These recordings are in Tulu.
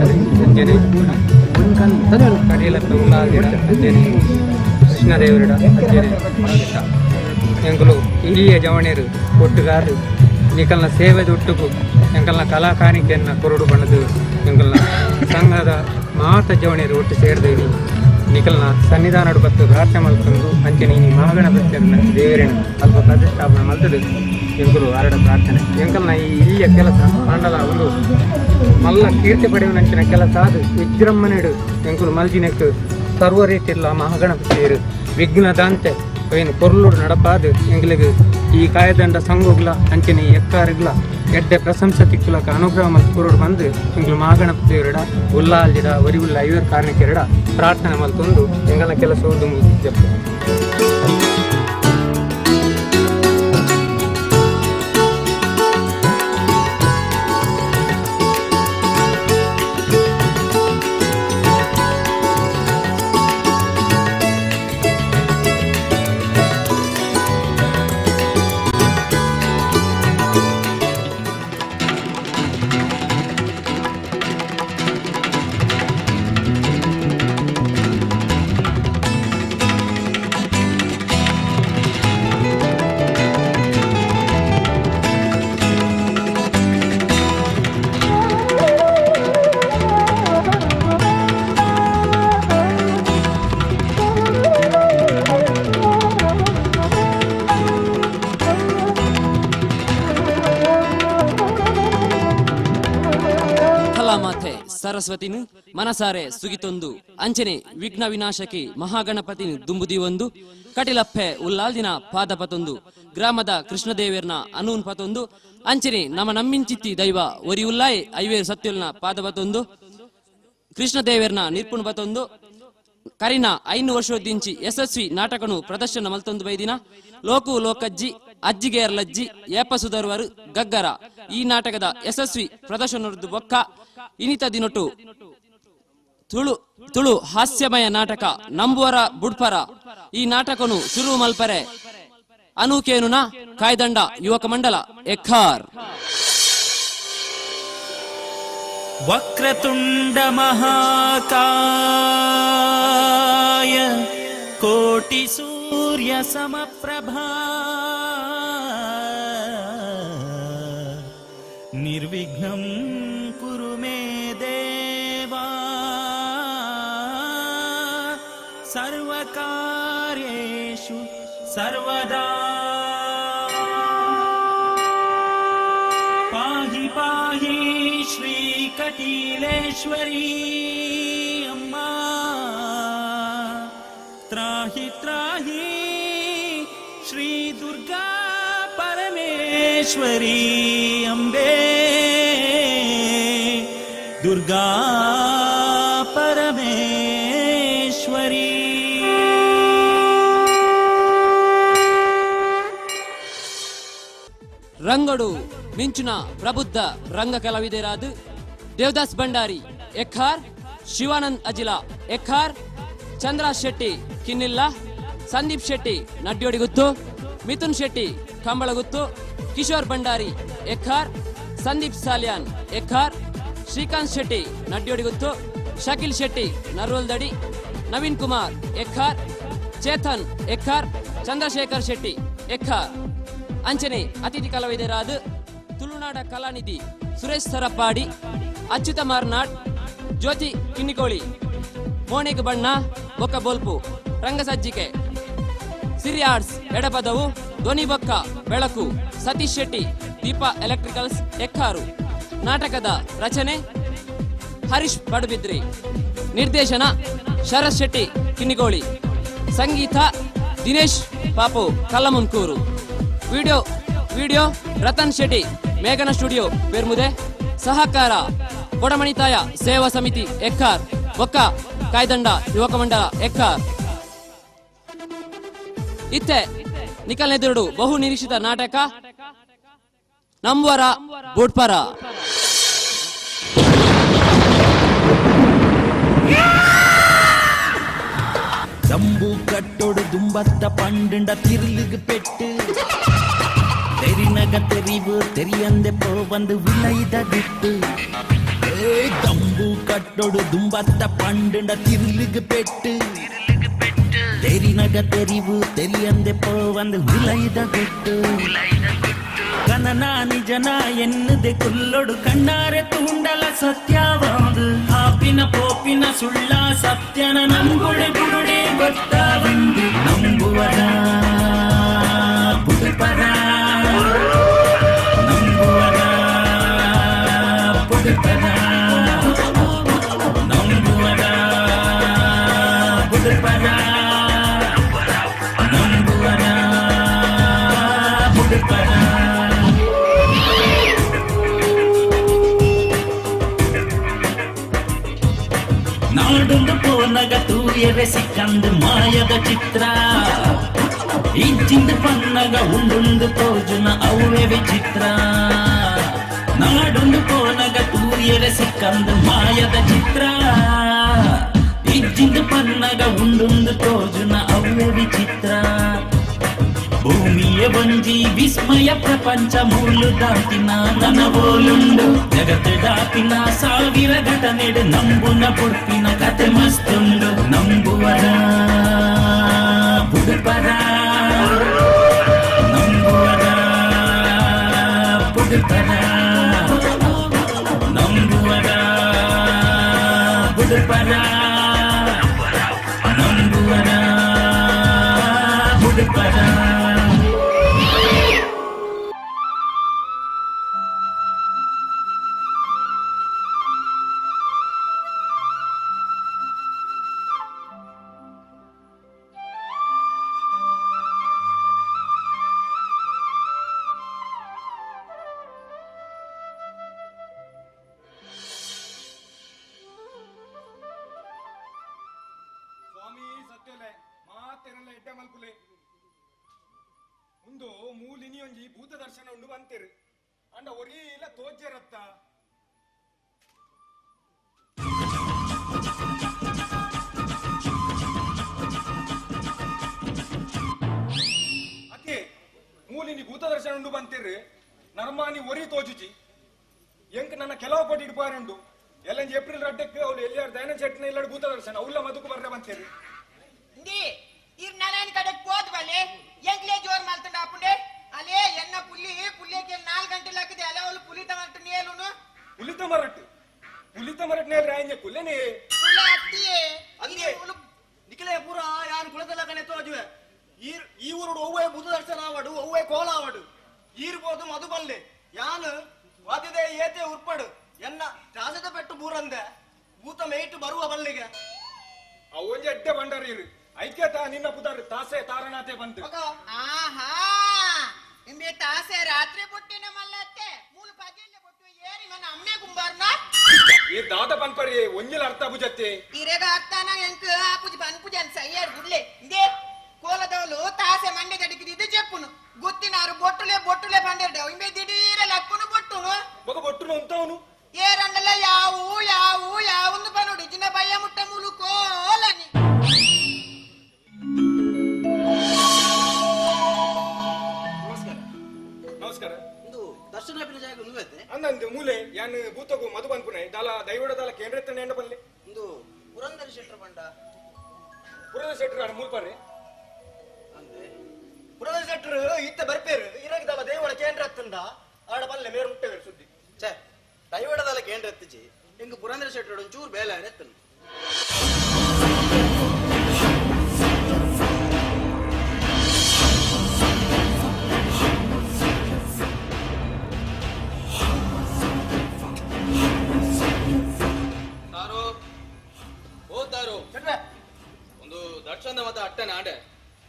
ಪ್ರಾರ್ಥನೆ. ಅಂಚನೆ ಕಟೀಲತ್ತ ಉಲ್ಲಾಲ್ದಿಡ, ಅಂಚನೆ ಕೃಷ್ಣದೇವರಿಡ, ಅಂಚನೆ ಎಂಕುಲು ಇಲ್ಲಿಯ ಜವಣೇರು ಒಟ್ಟುಗಾದು ನಿಕಲ್ನ ಸೇವೆದ ಒಟ್ಟುಗು ಎಂಕಲ್ನ ಕಲಾಕಾಣಿಕೆಯನ್ನ ಕೊರಡು ಬಣ್ಣದು ಎಂಕಲ್ನ ಸಂಘದ ಮಾತ ಜವಣೇರು ಒಟ್ಟು ಸೇರ್ದೇವಿ ನಿಕಲ್ನ ಸನ್ನಿಧಾನಡು ಬತ್ತು ಪ್ರಾರ್ಥನೆ ಮಲ್ತೊಂದು, ಅಂಚನೆ ಈ ಮಹಾಗಣಪತಿಯನ್ನ ದೇವರಿನ ಅಲ್ಪ ಪ್ರತಿಷ್ಠಾಪನೆ ಮಲ್ತದು ಎಂಕುಲು ಆರಡ ಪ್ರಾರ್ಥನೆ. ಎಂಕಲ್ನ ಈ ಇಲ್ಲಿಯ ಕೆಲಸ ಮಂಡಲ ಒಂದು ಮಲ್ಲ ಕೀರ್ತಿ ಪಡೆಯುವನಂಚಿನ ಕೆಲಸ. ಅದು ವಿಜೃಂಭಣೆಡು ಎಂಕುಲು ಮಲ್ಜಿನಕ್ ಸರ್ವ ರೀತಿಯಿಲ್ಲ ಮಹಾಗಣಪತಿಯರು ವಿಘ್ನದಾಂತೆ ಏನು ಪೊರ್ಲುಡು ನಡಪಾದು ಎಂಕ್ಲೆಗ್ ಈ ಕಾಯದಂಡ ಸಂಘಗ್ಲ ಅಂಚನೆ ಈ ಎಕ್ಕಾರಿಗ್ಲ ಎಡ್ಡೆ ಪ್ರಶಂಸೆ ತಿಕ್ಕುಲಕ ಅನುಗ್ರಹ ಮಲ್ತ್ ಕೊರೊಡು ಬಂದು ಎಂಕ್ಲು ಮಹಾಗಣಪತಿಯರುಡ, ಉಲ್ಲಾಲ್ದಿಡ, ಒರಿ ಉಲ್ಲ ಐವರ್ ಕಾರಣಕ್ಕೆರಡ ಪ್ರಾರ್ಥನೆ ಮಲ್ತೊಂದು ಎಂಗಲ ಕೆಲಸ ಜಪ್ಪು. ಕಲಾಮಾತೆ ಸರಸ್ವತಿನ ಮನಸಾರೆ ಸುಗಿತೊಂದು, ಅಂಚನೆ ವಿಘ್ನ ವಿನಾಶಕಿ ಮಹಾಗಣಪತಿನ ದುಂಬುದಿವೊಂದು, ಕಟಿಲಪ್ಪೆ ಉಲ್ಲಾಲ್ದಿನ ಪಾದ ಪತೊಂದು, ಗ್ರಾಮದ ಕೃಷ್ಣದೇವೆರ್ನ ಅನೂನ್ ಪತೊಂದು, ಅಂಚನೆ ನಮ ನಮ್ಮಿಂಚಿತ್ತಿ ದೈವ ಒರಿ ಉಲ್ಲಾಯ್ ಐವೇರು ಸತ್ಯುಲ್ನ ಪಾದ ಪತೊಂದು, ಕೃಷ್ಣದೇವೆರ್ನ ನಿರ್ಪುಣ್ ಪತೊಂದು, ಕರಿನ 5 ವರ್ಷದಿಂಚಿ ಯಶಸ್ವಿ ನಾಟಕನು ಪ್ರದರ್ಶನ ಮಲ್ತೊಂದು ಬೈದಿನ ಲೋಕು ಲೋಕಜ್ಜಿ ಅಜ್ಜಿಗೇರ್ಲಜ್ಜಿ ಏಪ ಸುಧರ್ವರು ಗಗ್ಗರ ಈ ನಾಟಕದ ಯಶಸ್ವಿ ಪ್ರದರ್ಶನದ್ದು ಬೊಕ್ಕ ಇನಿತ ದಿನೊಟು ತುಳು ತುಳು ಹಾಸ್ಯಮಯ ನಾಟಕ ನಂಬುವರ ಬುಡ್ಪರ ಈ ನಾಟಕನು ಶುರು ಮಲ್ಪರೆ ಅನೂಕೇನುನ ಕಾಯ್ದಂಡ ಯುವಕ ಮಂಡಲ ಎಕ್ಕಾರ್. ವಕ್ರತುಂಡ ಮಹಾಕಾಯ ಕೋಟಿ ಸೂರ್ಯ ಸಮಪ್ರಭಾ ನಿರ್ವಿಘ್ನಂ ಕುರು ಮೇ ದೇವಾ ಸರ್ವಕಾರ್ಯೇಷು ಸರ್ವದಾ. ಪಾಹಿ ಪಾಹಿ ಶ್ರೀಕಟೀಲೇಶ್ವರಿ ಅಮ್ಮ, ತ್ರಾಹಿ ತ್ರಾಹಿ ಶ್ರೀ ದುರ್ಗಾ ಪರಮೇಶ್ವರಿ ಅಂಬೆ, ದುರ್ಗಾ ಪರಮೇಶ್ವರಿ. ರಂಗಡು ಮಿಂಚುನ ಪ್ರಬುದ್ಧ ರಂಗ ಕಲಾವಿದರಾದ ದೇವದಾಸ್ ಭಂಡಾರಿ ಎಕ್ಹಾರ್, ಶಿವಾನಂದ್ ಅಜಿಲಾ ಎಕ್ಹಾರ್, ಚಂದ್ರ ಶೆಟ್ಟಿ ಕಿನ್ನಿಲ್ಲ, ಸಂದೀಪ್ ಶೆಟ್ಟಿ ನಡ್ಯೋಡಿಗುತ್ತು, ಮಿಥುನ್ ಶೆಟ್ಟಿ ಕಂಬಳಗುತ್ತು, ಕಿಶೋರ್ ಭಂಡಾರಿ ಎಕ್ಹಾರ್, ಸಂದೀಪ್ ಸಾಲ್ಯಾನ್ ಎಕ್ಹಾರ್, ಶ್ರೀಕಾಂತ್ ಶೆಟ್ಟಿ ನಡ್ಯೋಡಿಗುತ್ತು, ಶಕೀಲ್ ಶೆಟ್ಟಿ ನರ್ವಲ್ದಡಿ, ನವೀನ್ ಕುಮಾರ್ ಎಕ್ಹಾರ್, ಚೇತನ್ ಎಕ್ಹಾರ್, ಚಂದ್ರಶೇಖರ್ ಶೆಟ್ಟಿ ಎಕ್ಹಾರ್. ಅಂಚನೆ ಅತಿಥಿ ಕಲಾವಿದರಾದ ತುಳುನಾಡ ಕಲಾನಿಧಿ ಸುರೇಶ್ ಸರಪಾಡಿ, ಅಚ್ಯುತ ಮಾರ್ನಾಡ್, ಜ್ಯೋತಿ ಕಿನ್ನಿಕೋಳಿ, ಮೋಣಿಗ್ ಬಣ್ಣ ಬೊಕ್ಕ ಬೋಲ್ಪು ರಂಗಸಜ್ಜಿಕೆ, ಸಿರಿ ಆರ್ಟ್ಸ್ ಎಡಪದವು, ಧ್ವನಿ ಬೊಕ್ಕ ಬೆಳಕು ಸತೀಶ್ ಶೆಟ್ಟಿ, ದೀಪಾ ಎಲೆಕ್ಟ್ರಿಕಲ್ಸ್ ಎಕ್ಕಾರು. ನಾಟಕದ ರಚನೆ ಹರೀಶ್ ಪಡುಬಿದ್ರಿ, ನಿರ್ದೇಶನ ಶರತ್ ಶೆಟ್ಟಿ ಕಿನ್ನಿಗೋಳಿ, ಸಂಗೀತ ದಿನೇಶ್ ಪಾಪು ಕಲ್ಲಮುನ್ಕೂರು, ವಿಡಿಯೋ ವಿಡಿಯೋ ರತನ್ ಶೆಟ್ಟಿ ಮೇಘನ ಸ್ಟುಡಿಯೋ ಪೆರ್ಮುದೆ, ಸಹಕಾರ ಕೊಡಮಣಿತಾಯ ಸೇವಾ ಸಮಿತಿ ಎಕ್ಕಾರ್, ಬೊಕ್ಕ ಕಾಯ್ದಂಡ ಯುವಕ ಮಂಡಲ ಎಕ್ಕಾರ್. ಇತ್ತೆ ನಿಕಲ್ನೆದುರುಡು ಬಹು ನಿರೀಕ್ಷಿತ ನಾಟಕ ನಂಬುವರ ಬೂಟ್ಪರ. ದಂಬು ಕಟ್ಟೊಡು ದುಂಬತ್ತ ಪಂಡುಂಡ ತಿರ್ಲಿಗ್ ಪೆಟ್ಟು ತೆರಿನಗ ತೆರಿವು ತೆರಿಯಂದೆ ಪೋ ಬಂದು ಉಲೈದ ಬಿಟ್ಟು. ಏ ದಂಬು ಕಟ್ಟೊಡು ದುಂಬತ್ತ ಪಂಡುಂಡ ತಿರುಲಿಗೆ ಪೆಟ್ಟು ತೆರಿನಗ ತೆರಿವು ತೆರಿಯಂದೆ ಪೋವಂದು ವಿಲೈದ ಗುಟ್ಟು ಕನನ ನಿಜನ ಎನ್ನುದೆ ಕುಲ್ಲೊಡು ಕಣ್ಣಾರೆ ತೂಂಡಲ ಸತ್ಯವಾದು ಆಪಿನ ಪೋಪಿನ ಸುಳ್ಳ ಸತ್ಯನ ನಂಬುಡೆ ಬುಡುಡೆ ಗೊತ್ತಾವಂದು ನಂಬುವರ ಬುಡುಪರ ನಂಬುವರ ಬುಡುಪರ ನಂಬುವರ ಬುಡುಪರ ನಂಬುವರ ಬುಡುಪರ. ನಾಡೊಂದು ಪೋನಗ ತೂಯರೆ ಸಿಕ್ಕಂದು ಮಾಯದ ಚಿತ್ರ ಇಜ್ಜಿಂದು ಪನ್ನಗ ಉಂಡುಂದು ತೋಜುನ ಅವ್ವೆ ವಿಚಿತ್ರ. ನಾಡೊಂದು ಪೋನಗ ತೂಯರೆ ಸಿಕ್ಕಂದು ಮಾಯದ ಚಿತ್ರ ಇಜ್ಜಿಂದು ಪನ್ನಗ ಉಂಡುಂದು ತೋಜುನ ಅವ್ವೆ ವಿಚಿತ್ರ. ಭೂಮಿಯ ಒಂಜಿ ವಿಸ್ಮಯ ಪ್ರಪಂಚ ಮೂಲು ದಾಂತಿನ ನನವೋಲುಂಡು ಜಗತ್ತು ದಾಪಿನ ಸಾವಿರ ಘಟನೆಡು ನಂಬುನ ಪುಡ್ಪಿನ ಕತೆ ಮಸ್ತುಂಡು. ನಂಬುವರ ಬುಡುಪರ ನಂಬುವರ ಬುಡುಪರ ನಂಬುವರ ಬುಡುಪರ ನಂಬುವರ ಬುಡುಪರ. ಸ್ವಾಮಿ ಸತ್ಯಲೆ ಮಾತೆರೆಲ್ಲ ಎಡ್ಡೆ ಮಲ್ಪುಲೆ ಉಂದು ಮೂಲಿನಿ ಒಂಜಿ ಭೂತ ದರ್ಶನ ಉಂಡು ಬಂತೇರು ಅಂಡ ಒರಿ ಇಲ್ಲ ತೋಜ್ಜರತ್ತ. ಅತ್ತೆ ಮೂಲಿನಿ ಭೂತ ದರ್ಶನ ಉಂಡು ಬಂತೇರು ನರ್ಮಾನಿ ಒರಿ ತೋಜುಜಿ ಎಂಕ್ ನನ್ನ ಕೆಲವು ಕೋಟಿ ಇಡ್ಪಾರುಂಡು ಎಲ್ಲಂಜಿ ಏಪ್ರಿಲ್ ರಡ್ಡಕ್ಕೆ ಅವ್ಳು ಎಲ್ಲಿಯಾರು ದಯನ ಚಟ್ನ ಇಲ್ಲ ಭೂತ ದರ್ಶನ ಅವಳ ಮದುಕು ಬರ್ರೆ ಬಂತೇರು. ಇಂದಿ ಇರ್ ನಲಾನಿ ಕಡೆ ಹೋದ್ ಬಲೆ ಎಂಕ್ಲೇ ಜೋರ್ ಮಲ್ತಂಡ ಅಪ್ಪುಂಡೆ ಅಲೇ ಎನ್ನ ಪುಲ್ಲಿ ಪುಲ್ಲಿಗೆ 4 ಗಂಟೆ ಲಕ್ಕದೆ ಅಲೆ ಅವಳು ಪುಲಿತ ಮರಟ್ಟು ನೇಲುನು ಪುಲಿತ ಮರಟ್ಟು ಪುಲಿತ ಮರಟ್ಟು ನೇಲ್ ರಾಯಂಜೆ ಕುಲ್ಲೆನೆ ಪುಲ ಅತ್ತಿಯೇ. ಅಂದೆ ನಿಖಿಲೇ ಪೂರ ಯಾನ್ ಕುಲದಲ್ಲ ಕಣೆ ತೋಜುವೆ ಈ ಈ ಊರುಡು ಒವ್ವೆ ಬುಧ ದರ್ಶನ ಆವಡು ಒವ್ವೆ ಕೋಲ ಆವಡು ಈರ್ಬೋದು ಮಧು ಬಲ್ಲೆ ಯಾನ್ ವಾದಿದೆ ಏತೆ ಉರ್ಪಡು ಎನ್ನ ರಾಜದ ಪೆಟ್ಟು ಬೂರಂದೆ ಭೂತ ಮೇಯ್ಟು ಬರುವ ಬಲ್ಲಿಗೆ. ಅವೊಂಜಿ ಎಡ್ಡೆ ಬಂಡಾರಿ ಇರು ಐಕ್ಯತ ನಿನ್ನ ಪುದಾರು ತಾಸೆ ತಾರನಾತೆ ಬಂತು. ಆಹಾ ಇಂಬೆ ತಾಸೆ ರಾತ್ರಿ ಬುಟ್ಟಿನ ಮಲ್ಲತ್ತೆ ಮೂಲು ಪಗೆಲ್ಲ ಬೊಟ್ಟು ಏರಿ ನನ್ನ ಅಮ್ಮೆ ಕುಂಬಾರ್ನ. ಈ ದಾದ ಪನ್ಪರಿ ಒಂಜಿಲ ಅರ್ಥ ಬುಜತ್ತೆ. ಇರೆಗ ಅರ್ಥನ ಎಂಕ್ ಆಪುಜಿ ಪನ್ಪುಜನ್ ಸಯ್ಯಾರ್ ಗುಡ್ಲೆ ಇಂದೇ ಕೋಲದವಳು ತಾಸೆ ಮಂಡೆ ದಡಿಕಿದ್ದು ಚೆಪ್ಪುನು ಗುತ್ತಿನಾರು ಬೊಟ್ಟುಲೆ ಬೊಟ್ಟುಲೆ ಬಂದಿರ್ಡವು ಇಂಬೆ ದಿಡೀರ ಲಕ್ಕುನು ಬೊಟ್ಟುನು ಬೊಕ ಬೊಟ್ಟುನು ಉಂತವನು ಏರಂಡಲ ಯಾವು ಯಾವು ಯಾവുಂದು ಪನುಡು ಜಿನ ಭಯ ಮುಟ್ಟ ಮೂಲು ಕೋಲನಿ. ನಮಸ್ಕಾರ. ನಮಸ್ಕಾರ. ಇಂದು ದರ್ಶನ ಜಾಗ ನುವೆತ್ತೆ ಅಂದಂದು ಮೂಲೆ ಯಾನ್ ಭೂತಗು ಮಧು ಪನ್ಪುನೆ ದಾಲ ದೈವಡ ದಾಲ ಕೇಂದ್ರ ಎಂಡ ಪಲ್ಲೆ ಇಂದು ಪುರಂದರ ಶೆಟ್ರ ಬಂಡ. ಪುರಂದರ ಶೆಟ್ರು ಆಡ ಮೂಲ್ಪರ್ರೆ ಅಂದೆ ಪುರಂದರ ಶೆಟ್ರು ಇತ್ತ ಬರ್ಪೇರು ಇರಾಗ ದಾಲ ದೇವಳ ಕೇಂದ್ರ ಹತ್ತಂದ ಆಡ ಪಲ್ಲೆ ಮೇರು ಮುಟ್ಟೆವೇರು ಸುದ್ದಿ ಛೇ ದೈವಡದಲ್ಲ ಕೇಂದ್ರ ಎತ್ತಿಜಿ ಹಿಂಗ ಪುರಂದರ ಶೆಟ್ರು ಒಂಚೂರು ಬೇಲೆ ಎತ್ತನು. ತಾರು ಓ ತಾರು ಶೆಟ್ರೆ ಒಂದು ದರ್ಶನದ ಮತ ಅಟ್ಟನೆ ಆಡೆ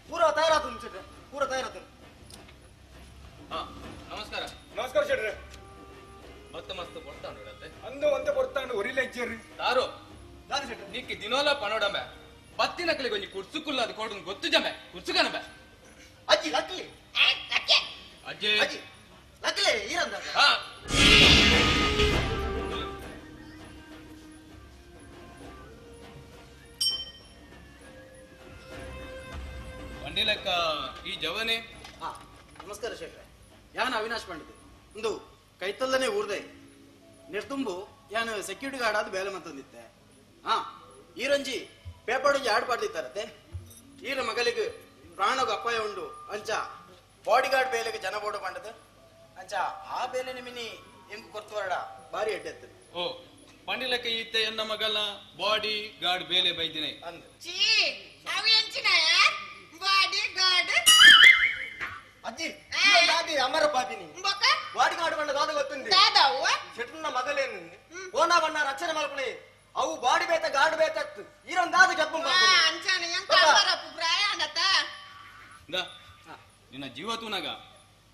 ಪೂರ ತಯಾರಾತು ಶೆಟ್ರೆ ಪೂರ ತಯಾರಾತು. ಹಾ ನಮಸ್ಕಾರ. ನಮಸ್ಕಾರ ಶೆಟ್ರೆ. ಮತ್ತೆ ಮಸ್ತ್ ಕೊಡ್ತಾನು ಇಡತ್ತೆ ಅಂದು ಒಂತೆ ಕೊಡ್ತಾನು ಒರಿಲ ಇಜ್ಜೇರು ತಾರು ದಾದ ಶೆಟ್ರೆ ನಿಕ್ಕಿ ದಿನೋಲ ಪನೋಡಂಬೆ ಬತ್ತಿನ ಕಲಿಗೆ ಒಂಜಿ ಕುರ್ಸು ಕುಲ್ಲ ಅದು ಕೊಡು ಗೊತ್ತು ಜಮೆ ಕುರ್ಸು ಕನಬೆ. ಅಜ್ಜಿ ಲಕ್ಲಿ ಅಜ್ಜಿ ಅಜ್ಜಿ ಲಕ್ಲೆ ಈರಂದ. ಹಾ ಬಂಡಿ ಲೆಕ್ಕ ಈ ಜವನೆ. ಹಾ ನಮಸ್ಕಾರ ಶೆಟ್ರೆ ಯಾನ್ ಅವಿನಾಶ್ ಪಂಡಿತ್ ಇಂದು ಕೈತಲ್ಲನೆ ಊರ್ದೆ ನಿರ್ದುಂಬು ಯಾನು ಸೆಕ್ಯೂರಿಟಿ ಗಾರ್ಡ್ ಆದ್ ಬೇಲೆ ಮಂತೊಂದಿತ್ತೆ. ಹಾ ಈರೊಂಜಿ ಪೇಪರ್ ಒಂಜಿ ಆಡ್ ಪಾಡ್ದಿತ್ತಾರತ್ತೆ. ಈರ ಮಗಲಿಗೆ ಪ್ರಾಣಗ್ ಅಪಾಯ ಉಂಡು ಅಂಚ ಬಾಡಿ ಗಾರ್ಡ್ ಬೇಲೆಗೆ ಜನ ಬೋಡು ಪಂಡದು ಅಂಚ ಆ ಬೇಲೆ ನಿಮಿನಿ ಎಂಕು ಕೊರ್ತುವರಡ ಬಾರಿ ಎಡ್ಡೆತ್ತು. ಓ ಪಂಡಿಲಕ್ಕೆ ಈತೆ ಎನ್ನ ಮಗಲ ಬಾಡಿ ಗಾರ್ಡ್ ಬೇಲೆ ಬೈದಿನಿ ಅಂದ್ ಚೀ ಅವು ಎಂಚಿನಾಯ ಬಾಡಿ ಗಾರ್ಡ್ ಅಜ್ಜಿ ದಾದಿ ಅಮರ ಪಾಪಿನಿ ಬೊಕ ಬಾಡಿ ಗಾರ್ಡ್ ಬಂಡ ದಾದ ಗೊತ್ತುಂಡಿ ದಾದಾವು ಶೆಟ್ನ ಮಗಲೇನು ಓನಾ ಬಣ್ಣ ರಕ್ಷಣೆ ಮಲ್ಪುಣೆ ಅವು ಬಾಡಿ ಬೇತ ಗಾರ್ಡ್ ಬೇತತ್ತು ಈರೊಂದು ದಾದ ಜಪ್ಪು ಅಂಚಾನೆ ಎಂಕ ಅಮರಪ್ಪು ಪ್ರಾಯ ಅಂಡತ ನಿನ್ನ ಜೀವ ತೂನಾಗ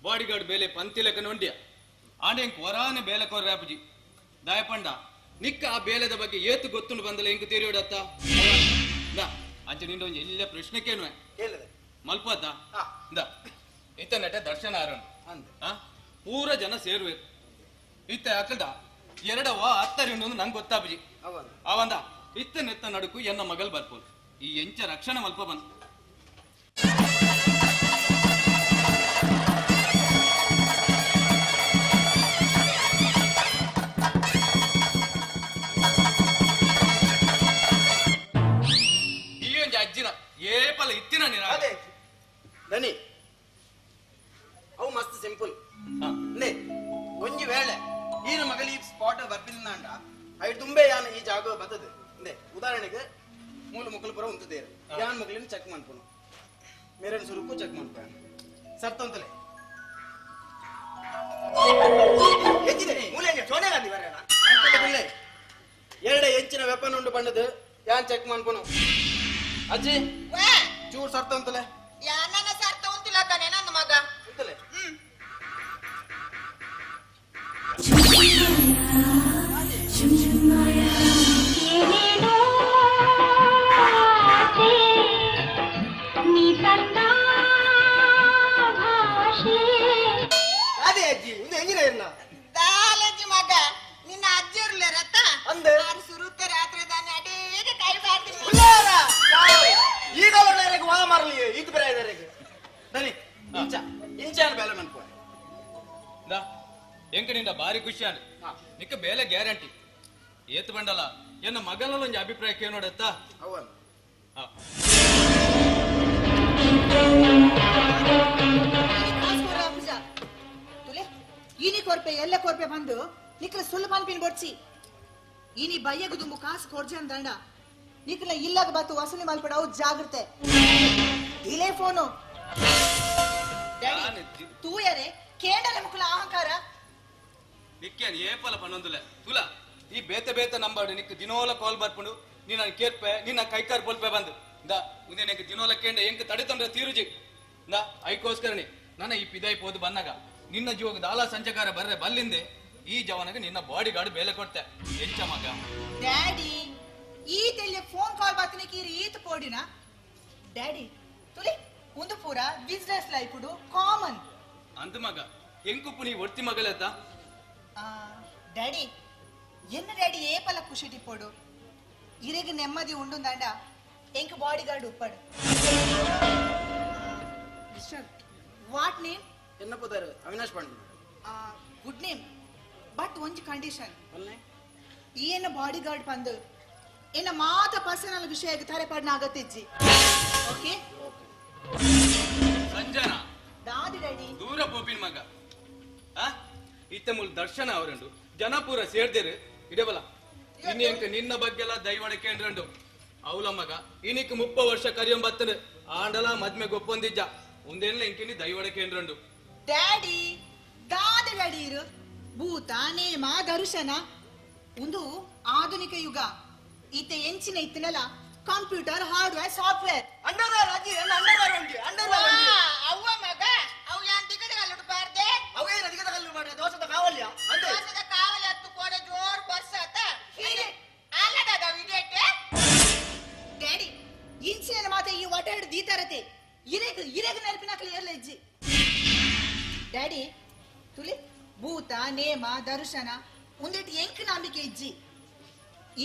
ಬಾಡಿ ಗಾರ್ಡ್ ಬೇಲೆ ಪಂತಿಲೆಕ್ಕ ನೊಂಡಿಯ ಆಂಡೆ ಎಂಕ್ ವರಾನೆ ಬೇಲೆ ಕೊರ್ರೆ ಅಪ್ಪುಜಿ ದಾಯಪಂಡ ನಿಕ್ಕ ಆ ಬೇಲೆದ ಬಗ್ಗೆ ಏತು ಗೊತ್ತುಂಡು ಬಂದಲ್ಲ ಎಂಕ್ ತೆರಿಯೋಡತ್ತ ಅಂಚೆ ನಿಂಡ ಒಂಜಿ ಎಲ್ಲ ಪ್ರಶ್ನೆ ಕೇಳುವೆ ಕೇಳಿದೆ ಮಲ್ಪತ್ತ ಇತ್ತ ನೆಟ ದರ್ಶನ ಆರೋಣ ಪೂರ ಜನ ಸೇರುವೆ ಇತ್ತ ಅಕಲ್ದ ಎರಡವ ಅತ್ತರಿಂಡು ನಂಗೆ ಗೊತ್ತಾಪುಜಿ ಅವಂದ ಇತ್ತ ನೆತ್ತ ನಡುಕು ಎನ್ನ ಮಗಲ್ ಬರ್ಬೋದು ಈ ಎಂಚ ರಕ್ಷಣೆ ಮಲ್ಪ ಬಂದ ಈ ಒಂಜಿ ಅಜ್ಜಿನ ಏಪಲ ಇತ್ತಿನ ನೀನು ಅದೇ ದನಿ ಅವು ಮಸ್ತ್ ಸಿಂಪಲ್ ನೇ ಒಂಜಿ ವೇಳೆ ಈನ ಮಗಲಿ ಸ್ಪಾಟ್ ಬರ್ಪಿಲ್ನಾಂಡ ಐಟ್ ತುಂಬೆ ಯಾನ್ ಈ ಜಾಗ ಬತ್ತದು ಇಂದೆ ಉದಾಹರಣೆಗೆ ಮೂಲ ಮುಕ್ಕಲು ಪುರ ಉಂತದೇರು ಯಾನ್ ಮಗಲಿನ ಚೆಕ್ ಮನ್ಪುನು ಮೇರನ್ ಸುರುಕು ಚೆಕ್ ಮನ್ಪ ಸರ್ತಂತಲೆ ಎರಡೆ ಎಂಚಿನ ವೆಪನ್ ಉಂಡು ಬಂಡದು ಯಾನ್ ಚೆಕ್ ಮನ್ಪುನು ಅಜ್ಜಿ ಚೂರ್ ಸರ್ತಂತಲೆ ಯಾನನ ಸರ್ತ ಉಂತಿಲ್ಲ ಕಣೆ ನನ್ನ ಮಗ ಉಂತಲೆ. ಅದೇ ಅಜ್ಜಿ ಇಂದು ಎಂಜಿನ ಎನ್ನ ದಾಲಜ್ಜಿ ಮಗ ನಿನ್ನ ಅಜ್ಜಿ ಇರ್ಲೇರತ್ತ ಅಂದೆ. ಆರು ಸುರುತ್ತ ರಾತ್ರಿ ದಾನೆ ಅಡೇಗೆ ಕೈ ಬಾರ್ತೀನಿ. ಈಗ ವಾ ಮಾರಲಿ ಇದು ಬೇರೆ ಇದಾರೆ ದನಿ ಇಂಚ ಇಂಚ ಬೇಲೆ ಮನ್ಪು ಎಂಕ ನಿಂದ ಬಾರಿ ಖುಷಿ ಆಂಡ್ ನಿಕ್ಕ ಬೇಲೆ ಗ್ಯಾರಂಟಿ ಏತ್ ಬಂಡಲ ಎನ್ನ ಮಗನ ಒಂಜಿ ಅಭಿಪ್ರಾಯ ಕೇಳೋಡತ್ತ. ಅವನ್ ತುಲೆ ಇನಿ ಕೊರ್ಪೆ ಎಲ್ಲ ಕೊರ್ಪೆ ಬಂದು ನಿಕ್ಲ ಸುಳ್ಳು ಪನ್ಪಿನ ಬೊಡ್ಚಿ ಇನಿ ಬಯ್ಯಗು ದುಂಬು ಕಾಸು ಕೊರ್ಜನ್ ದಂಡ ನಿಕ್ಲ ಇಲ್ಲಾಗ ಬತ್ತು ವಸೂಲಿ ಮಲ್ಪಡ ಅವು ಜಾಗ್ರತೆ ಇಲೇ ಫೋನು ಡ್ಯಾಡಿ ತೂಯರೆ ಕೇಂಡಲ ಮುಕ್ಕಲ ಅಹಂಕಾರ ನಿಕ್ಕೇನ್ ಏಪಲ ಪನ್ನೊಂದುಲೆ ತುಲ ಈ ಬೇತೆ ಬೇತೆ ನಂಬರ್ ನಿಕ್ ದಿನೋಲ ಕಾಲ್ ಬರ್ಪುಂಡು ನೀನ ಕೇರ್ಪೆ ನಿನ್ನ ಕೈಕಾರ್ ಪೊಲ್ಪೆ ಬಂದು ಇಂದ ಉಂದೆ ನಿಂಗೆ ದಿನೋಲ ಕೇಂಡ ಎಂಕ್ ತಡೆತಂದ್ರೆ ತೀರುಜಿ ಇಂದ ಐಕೋಸ್ಕರನಿ ನನ್ನ ಈ ಪಿದಾಯಿ ಪೋದು ಬಂದಾಗ ನಿನ್ನ ಜೀವಕ್ಕೆ ದಾಲ ಸಂಚಕಾರ ಬರ್ರೆ ಬಲ್ಲಿಂದೆ ಈ ಜವನಗೆ ನಿನ್ನ ಬಾಡಿ ಗಾರ್ಡ್ ಬೇಲೆ ಕೊಡ್ತೆ ಎಂಚ ಮಗ ಡ್ಯಾಡಿ ಈ ತೆಲ್ಯ ಫೋನ್ ಕಾಲ್ ಬಾತಿನ ಕೀರಿ ಈತ ಪೋಡಿನ ಡ್ಯಾಡಿ ತುಲಿ ಒಂದು ಪೂರ ಬಿಸ್ನೆಸ್ ಲೈಫ್ ಕಾಮನ್ ಅಂದ ಮಗ ಎಂಕುಪ್ಪು ನೀ ಒಡ್ತಿ ಮಗಲೆತ್ತ ಡ್ಯಾಡಿ ಎನ್ನ ಡ್ಯಾಡಿ ಏಪಲ ಖುಷಿ ಟಿಪ್ಪೋಡು ಇರೆಗ್ ನೆಮ್ಮದಿ ಉಂಡುಂದಾಂಡ ಎಂಕ್ ಬಾಡಿ ಗಾರ್ಡ್ ಉಪ್ಪಾಡು ಮಿಸ್ಟರ್ what name ಎನ್ನ ಪುದಾರು Avinash Pandey. Good name but ಒಂಜಿ ಕಂಡೀಷನ್ ಈ ಎನ್ನ ಬಾಡಿ ಗಾರ್ಡ್ ಪಂದು ಎನ್ನ ಮಾತ ಪರ್ಸನಲ್ ವಿಷಯಕ್ಕೆ ತರೆ ಪಡ್ನ ಅಗತ್ಯಜ್ಜಿ. ಓಕೆ ಸಂಜನಾ ದಾದಿ ಡ್ಯಾಡಿ ದೂರ ಪೋಪಿನ ಮಗ ಇತ್ತ ಮೂಲ ದರ್ಶನ ಅವರಂಡು ಜನಪೂರ ಸೇರ್ದೇರು ಇಡಬಲ ಇನ್ನೆಂಕ ನಿನ್ನ ಬಗ್ಗೆಲ್ಲ ದೈವಡ ಕೇಂದ್ರಂಡು ಅವಲ ಮಗ ಇನಿಕ್ 30 ವರ್ಷ ಕರಿಯಂಬತ್ತನು ಆಂಡಲ ಮದ್ಮೆ ಗೊಪ್ಪೊಂದಿಜ್ಜ ಒಂದೇನ್ಲ ಇಂಕಿನಿ ದೈವಡ ಕೇಂದ್ರಂಡು ಡ್ಯಾಡಿ ದಾದ ಡ್ಯಾಡಿ ಇರು ಭೂತ ನೇಮ ದರ್ಶನ ಒಂದು ಆಧುನಿಕ ಯುಗ ಈತ ಎಂಚಿನ ಇತ್ತಿನಲ್ಲ ಕಂಪ್ಯೂಟರ್ ಹಾರ್ಡ್ವೇರ್ ಸಾಫ್ಟ್ವೇರ್ ಅಂಡರ್ವೇರ್ ಅಜ್ಜಿ ಎಲ್ಲ ಅಂಡರ್ವೇರ್ ಉಂಟು ಅಂಡರ್ವೇರ್ ಉಂಟು ಅವ್ವ ಮಗ ಅವು ಯಾನ್ ದಿಗದ ಕಲ್ಲುಡು ಬಾರ್ದೆ ಅವು ಏನು ದಿಗದ ಕಲ್ಲು ಮಾಡ್ರೆ ದೋಸದ ಕಾವಲ್ಯ ಅಂದೆ ದೋಸದ ಕಾವಲಿ ಹತ್ತು ಕೋಡೆ ಜೋರ್ ಬರ್ಸಾತ ಅಲ್ಲದ ಇದೇಟೆ ಡ್ಯಾಡಿ ಇಂಚಿನ ಮಾತ ಈ ಒಟಾಡ್ ದೀತಾರತೆ ಇರೆಗ್ ಇರೆಗ್ ನೆನಪಿನಾಕಲಿ ಇರಲ್ಲ ಇಜ್ಜಿ ಡ್ಯಾಡಿ ತುಲಿ ಭೂತ ನೇಮ ದರ್ಶನ ಒಂದಿಟ್ಟು ಎಂಕ್ ನಂಬಿಕೆ ಇಜ್ಜಿ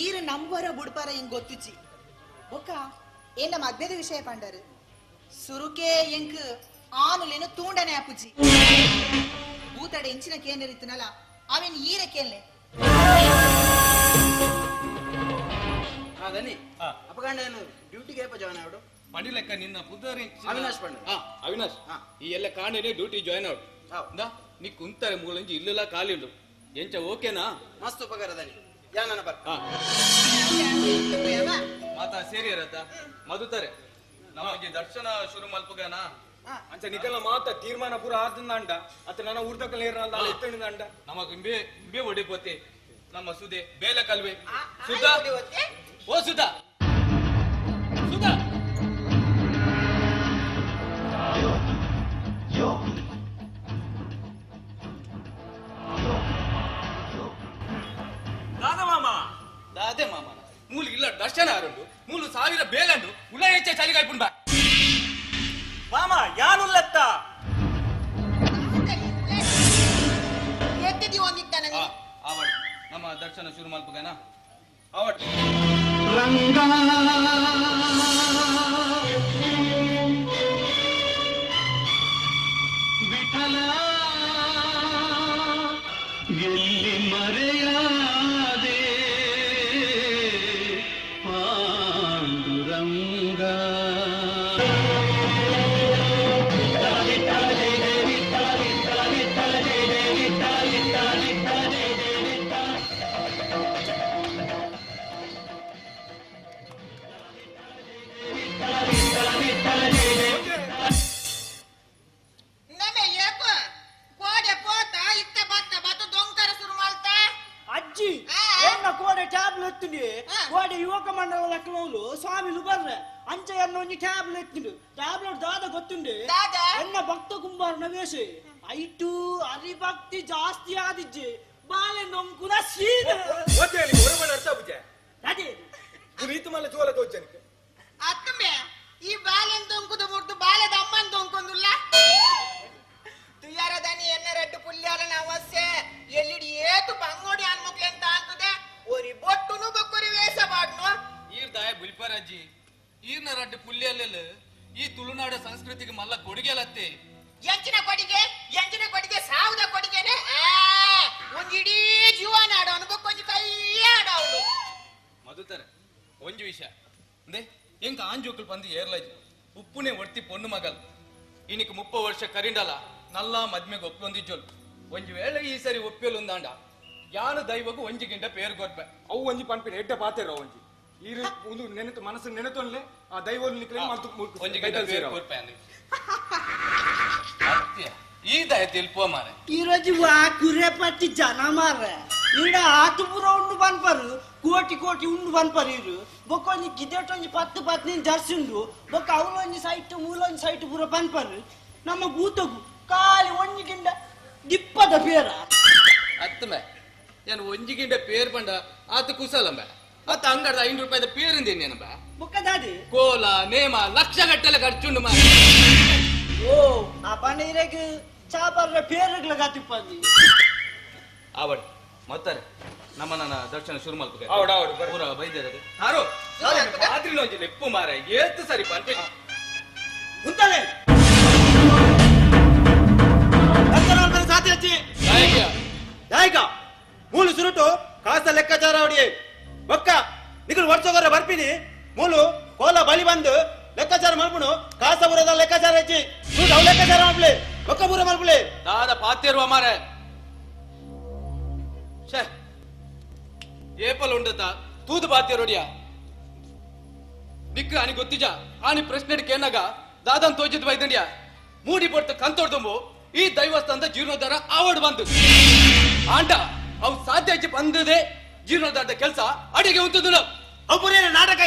ಈರು ನಂಬರ ಬುಡ್ಪಾರ ಹಿಂಗ್ ಗೊತ್ತಿಜ್ಜಿ ಬೊಕ್ಕ ಏನ ಮದ್ಯದ ವಿಷಯ ಪಂಡರು ಸುರುಕೆ ಎಂಕ್ ಆನುಲೇನು ತೂಂಡನೆ ಆಪುಜಿ ಭೂತಡೆ ಎಂಚಿನ ಕೇಂದ್ರ ಇತ್ತನಲ್ಲ ಅವೇನ್ ಈರ ಕೇನ್ಲೆ. ದನಿ ಅಪಗಾಂಡ ಡ್ಯೂಟಿಗೆ ಏಪ ಜಾಯ್ನ್ ಆವಡು ಪಂಡಿಲೆಕ್ಕ ನಿನ್ನ ಪುದರಿ ಅವಿನಾಶ್ ಪಂಡ. ಅವಿನಾಶ್ ಈ ಎಲ್ಲ ಕಾಣೆ ಡ್ಯೂಟಿ ಜಾಯ್ನ್ ಆವಡು ಇಂದ ನೀ ಕುಂತಾರೆ ಮೂಲಂಜಿ ಇಲ್ಲೆಲ್ಲ ಖಾಲಿ ಉಂಡು ಎಂಚ ಓಕೆನಾ ಮಸ್ತ್ ಉಪಕಾರ ದನಿ ಯಾನ ಬರ್ ಮಾತಾ ಸೇರಿ ಇರತ್ತ ಮದುತಾರೆ ನಮಗೆ ದರ್ಶನ ಶುರು ಮಲ್ಪುಗಾನ ಅಂಚ ನಿಕಲ್ನ ಮಾತ ತೀರ್ಮಾನ ಪೂರ ಆದಂಡ ಅತ್ತ ನನ್ನ ಊರ್ದಕ್ಕಲ್ ಏರ್ನಲ್ಲ ಎತ್ತಂಡ ನಮಗ್ ಇಂಬೆ ಇಂಬೆ ಒಡಿಪೋತೆ ನಮ್ಮ ಸುದೆ ಬೇಲೆ ಕಲ್ವೆ ಸುಧಾ ಓ ಸುಧಾ ಸುಧಾ ದಾದ ಮಾಮ ದಾದೆ ಮಾಮ ಮೂಲು ಇಲ್ಲ ದರ್ಶನ ಆರುಂಡು ಮೂಲು ಸಾವಿರ ಬೇಲಂಡು ಉಲ ಹೆಚ್ಚ ಚಳಿಗಾಯ್ಪುಂಡು ಬಾ ಮಾಮ ಯಾನುಲ್ಲತ್ತ ಎತ್ತಿದಿ ಒಂದಿತ್ತ ನನಗೆ ಆವಡ್ ನಮ್ಮ ದರ್ಶನ ಶುರು ಮಲ್ಪುಗಾನ ಆವಡ್ ರಂಗ ವಿಠಲ ಎಲ್ಲಿ ಮರೆಯಾದೆ ಪಾಂಡುರಂಗ ನಮೆ ಏಪ ಕೋಡೆ ಪೋತ ಇತ್ತ ಬತ್ತ ಬತ್ತ ದೊಂಕರ ಶುರು ಮಾಡ್ತಾ ಅಜ್ಜಿ ಏನ ಕೋಡೆ ಟ್ಯಾಬ್ಲೆಟ್ ಎತ್ತುಂಡಿ ಕೋಡೆ ಯುವಕ ಮಂಡಲ ಲಕ್ನೋಲು ಸ್ವಾಮಿಲು ಬರ್ರೆ ಅಂಚೆ ಎನ್ನ ಒಂಜಿ ಟ್ಯಾಬ್ಲೆಟ್ ಎತ್ತುಂಡು ಟ್ಯಾಬ್ಲೆಟ್ ದಾದ ಗೊತ್ತುಂಡು ಎನ್ನ ಭಕ್ತ ಕುಂಬಾರನ ವೇಷ ಐಟು ಹರಿಭಕ್ತಿ ಜಾಸ್ತಿ ಆದಿಜ್ಜಿ ಬಾಲೆ ನೊಂಕುನ ಸೀದ ಅದೇ ರೀತು ಮಲ್ಲ ಜೋಲ ತೋಚನಿಕೆ ಅತ್ತಮೆ ಈ ಬಾಲೆನ್ ದೊಂಕುದು ಮುಟ್ಟು ಬಾಲೆದ ಅಮ್ಮನ್ ದೊಂಕೊಂದುಲ್ಲ ತುಯಾರದಾನಿ ಎನ್ನ ರಡ್ಡು ಪುಲ್ಯಾಲನ ಅವಶ್ಯ ಎಲ್ಲಿಡಿ ಏತು ಬಂಗೋಡಿ ಅನ್ಮುಕ್ಲೆ ಅಂತ ಅಂತದೆ ಒರಿ ಬೊಟ್ಟುನು ಬೊಕ್ಕೊರಿ ವೇಷ ಬಾಡ್ನು ಈರ್ ದಾಯ ಬುಲ್ಪರಜ್ಜಿ ಈರ್ನ ರಡ್ಡು ಪುಲ್ಯಲ್ಲೆಲ್ಲ ಈ ತುಳುನಾಡ ಸಂಸ್ಕೃತಿಗೆ ಮಲ್ಲ ಕೊಡುಗೆಲತ್ತೆ ಎಂಚಿನ ಕೊಡಿಗೆ ಎಂಚಿನ ಕೊಡಿಗೆ ಸಾವುದ ಕೊಡಿಗೆನೆ ಒಂದ್ ಇಡೀ ಜೀವನ ಆಡೋನು ಬೊಕ್ಕೊಂಜಿ ಕೈ ಆಡೋನು ಮದುತಾರೆ ಒಂಜು ವಿಷಯ ಅಂದೆ ಎಂಕ ಆಂಜೋಕುಲ್ ಪಂದು ಏರ್ಲಜ್ ಉಪ್ಪುನೆ ಒಡ್ತಿ ಪೊಣ್ಣು ಮಗಲ್ ಇನಿಕ್ 30 ವರ್ಷ ಕರಿಂಡಲ ನಲ್ಲ ಮದ್ಮೆಗೆ ಒಪ್ಪೊಂದಿಜ್ಜೋಲ್ ಒಂಜಿ ವೇಳೆ ಈ ಸರಿ ಒಪ್ಪಿಯಲು ಉಂದಾಂಡ ಯಾನು ದೈವಗು ಒಂಜಿ ಗಿಂಡ ಪೇರು ಕೊರ್ಪೆ ಅವು ಒಂಜಿ ಪನ್ಪಿನ ಎಡ್ಡ ಪಾತೆರ ಒಂಜಿ ಈರು ಒಂದು ನೆನೆತು ಮನಸ್ಸು ನೆನೆತೊನ್ಲೆ ಆ ದೈವಲ್ ನಿಕ್ಲೆ ಮಲ್ತು ಒಂಜಿ ಗಿಂಡ ಪೇರು ಕೊರ್ಪೆ ಅಂದೆ ಅತ್ಯ ಈ ದಯ ತಿಳ್ಪೋ ಮಾರೆ ಈರೋಜು ಆ ಕುರೆ ಪಟ್ಟಿ ಜನ ಮಾರ್ರೆ ಈಡ ಆತುಪುರ ಉಂಡು ಪನ್ಪರು ಕೋಟಿ ಕೋಟಿ ಉಂಡು ಪನ್ಪರು ಇರು ಬೊಕ್ಕೊಂಜಿ ಗಿದೆಟೊಂಜಿ 10 15 ಜರ್ಸಿ ಉಂಡು ಬೊಕ್ಕ ಅವಲೊಂಜಿ ಸೈಟ್ ಮೂಲೊಂಜಿ ಸೈಟ್ ಪೂರ ಪನ್ಪರು ನಮ್ಮ ಭೂತಗು ಖಾಲಿ ಒಂಜಿ ಗಿಂಡ ದಿಪ್ಪದ ಪೇರ ಅತ್ತಮೆ ನಾನು ಒಂಜಿ ಗಿಂಡ ಪೇರ್ ಪಂಡ ಆತ ಕುಸಲಂಬೆ ಅತ್ತ ಅಂಗಡ್ದ 500 ರೂಪಾಯಿದ ಪೇರಿಂದೇನೇನಂಬ ಬೊಕ್ಕ ದಾದಿ ಕೋಲ ನೇಮ ಲಕ್ಷ ಗಟ್ಟಲೆ ಖರ್ಚುಂಡು ಮಾರೆ ಓ ಆ ಪಂಡ ಇರೆಗ್ ಚಾಪರ್ರ ಪೇರುಗಳ ಗತಿಪ್ಪಂದಿ ಆವಡ್ ಮತ್ತಾರೆ ನಮ್ಮ ನನ್ನ ದರ್ಶನ ಶುರು ಮಲ್ಪುಗ ಆವಡ್ ಆವಡ್ ಪೂರ ಬೈದೇರದು ಹಾರೋ ಪಾತ್ರಿನ ಒಂಜಿ ಲೆಪ್ಪು ಮಾರೆ ಏತ್ ಸರಿ ಪನ್ಪೆ ಉಂತಲೆ ಸಾಥಿ ಹಚ್ಚಿ ನಾಯಕ ಮೂಲು ಸುರುಟು ಕಾಸ ಲೆಕ್ಕಾಚಾರ ಅವಡಿ ಬೊಕ್ಕ ನಿಕುಲು ವರ್ಷಗೊರ ಬರ್ಪಿನಿ ಮೂಲು ಕೋಲ ಬಲಿ ಬಂದು ಲೆಕ್ಕಾಚಾರ ಮಲ್ಪುನು ಕಾಸ ಬುರದ ಲೆಕ್ಕಾಚಾರ ಹೆಚ್ಚಿ ಸುರುಟು ಅವು ಲೆಕ್ಕಾಚಾರ ಮಲ್ಪಲೆ ಬೊಕ್ಕ ಬೂರ ಮಲ್ಪಲೆ ದಾದ ಪಾತೇರುವ ಮಾರೆ ಛೇ ಏಪಲ್ ಉಂಡತ ತೂದು ಬಾತೇರೋಡಿಯ ನಿಕ್ಕ ಆನಿ ಗೊತ್ತಿಜ ಆನಿ ಪ್ರಶ್ನೆ ಕೇನಾಗ ದಾದನ್ ತೋಜಿದ್ ಬೈದಂಡಿಯ ಮೂಡಿ ಪೊಡ್ತು ಕಂತೋಡ್ದುಂಬು ಈ ದೈವಸ್ಥಾನದ ಜೀರ್ಣೋದ್ಧಾರ ಆವಡ್ ಬಂದು ಆಂಡ ಅವು ಸಾಧ್ಯ ಬಂದದೆ ಜೀರ್ಣೋದ್ಧಾರದ ಕೆಲಸ ಅಡಿಗೆ ಉಂಟುದು ಅವು ನಾಟಕ